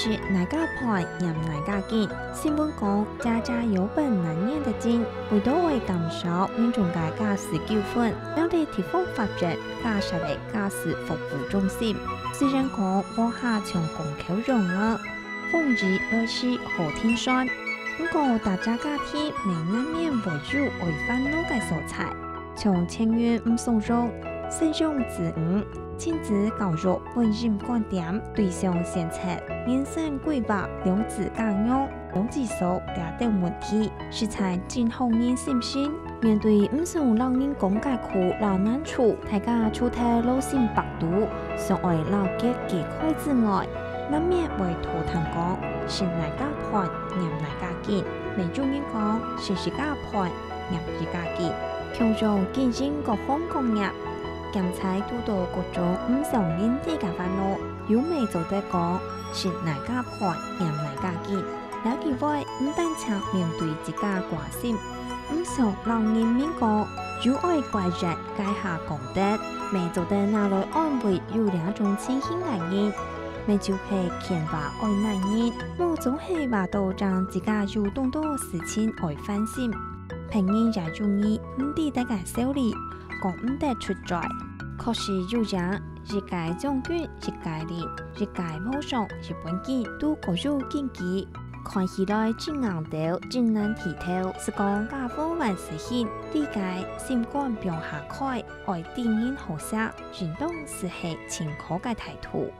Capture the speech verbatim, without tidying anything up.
食哪家飯，念哪家經。新聞講，家家有本難念的經，為著愛減少民眾个家事糾紛，苗栗地方法院加設个家事服務中心。雖然講屋下像公溝樣啊，風雨來時好停船，毋過逐隻家庭乜難免會有愛煩惱个所在。 像青年毋上用、生養子女、親子教育、婚姻觀點、對象選擇、人生規劃、量子教育、量子數這兜問題，實在真好人心神。面對毋想摎人講个苦摎難處，大家除忒老心腹肚，想愛摎結解開之外，難免會討論講，食哪家飯，念哪家經。乜有人講，食自家飯， 念自家經。共樣經營各行各業，兼差堵著各種毋想人知个煩惱，又乜做得講，食哪家飯，念哪家經。這句話毋單淨面對自家關心，毋想摎人民講，又愛怪責該下講得，乜做得拿來安慰有這種情形个人。乜就係譴話愛難忍，無總係話到正自家有當多事情愛反省。 別人也有你毋知得个道理，講毋得出嘴。確實有影，一个將軍，一个令，一个和尚，一本經，都各有禁忌。看起來真硬兜，真難剃頭，係講家和萬事興，理解心肝放下開，愛知人好惜，應當係係盡好个態度。